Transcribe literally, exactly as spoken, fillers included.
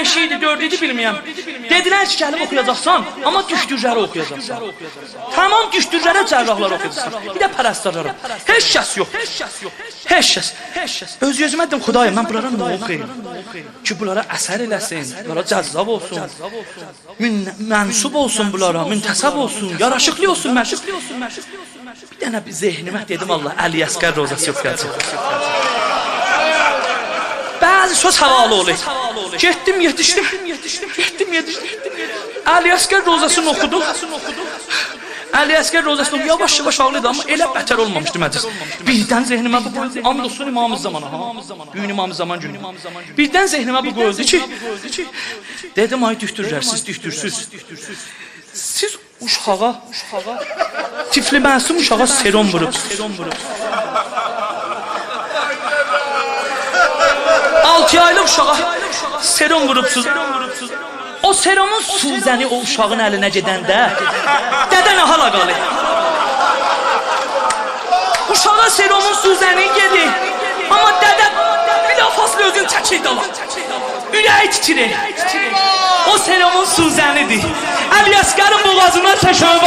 ایکی ایدی، دؤرد ایدی، بیلمیرم. دئدیلر کی، گلیب اوخویاجاقسان، آمما دوکتورلری اوخویاجاقسان. تمام دوکتورلری، جراحلاری اوخویاجاقسان. بیر ده پرستارلاری. هئچ کس یوخ. هئچ کس. اؤز اؤزومه دئدیم: «خدایا، من بونلارا نه اوخویوم کی، بونلارا اثر ائله‌سین، بونلارا جذاب اولسون، من-، منسوب اولسون بونلارا، منتسب اولسون، یاراشیقلی اولسون، منسوب.» بیر دنه بیر ذهنیمه دئدیم: «الله، علی اصغر روضه‌سی اوخویاجاغام.» بعضی سؤز حواله اولور. گئتدیم، یئتیشدیم. گئتدیم، یئتیشدیم. علی اصغر روضه‌سینی اوخودوم. علی اصغر روضه‌سینی اوخودوم. یاواش-یاواش آغلاییردی، آمما ائله بتر اولمامیشدی مجلس. بیردن ذهنیمه بو قویولدو. آند اولسون امام زمانا، ها. بو گون امام زمان گونودور. بیردن ذهنیمه بو قویولدو کی، دئدیم: «آی دوکتورلر، سیز دوکتورسوز. سیز اوشاغا، طفل معصوم اوشاغا سرم ووروبسوز. آلتی آیلیق اوشاغا سرم ووروبسوز. او سرمون سوزنی او اوشاغین الینه گئدنده دده نه حالا قالیر؟» اوشاغا سرمون سوزنی یئدی. آمما دده بلافاصله اؤزونو چکیر دالا. اوره‌یی تیتریر. او سرمون سوزنی‌دیر. علی اصغرین بوغازینا تکمه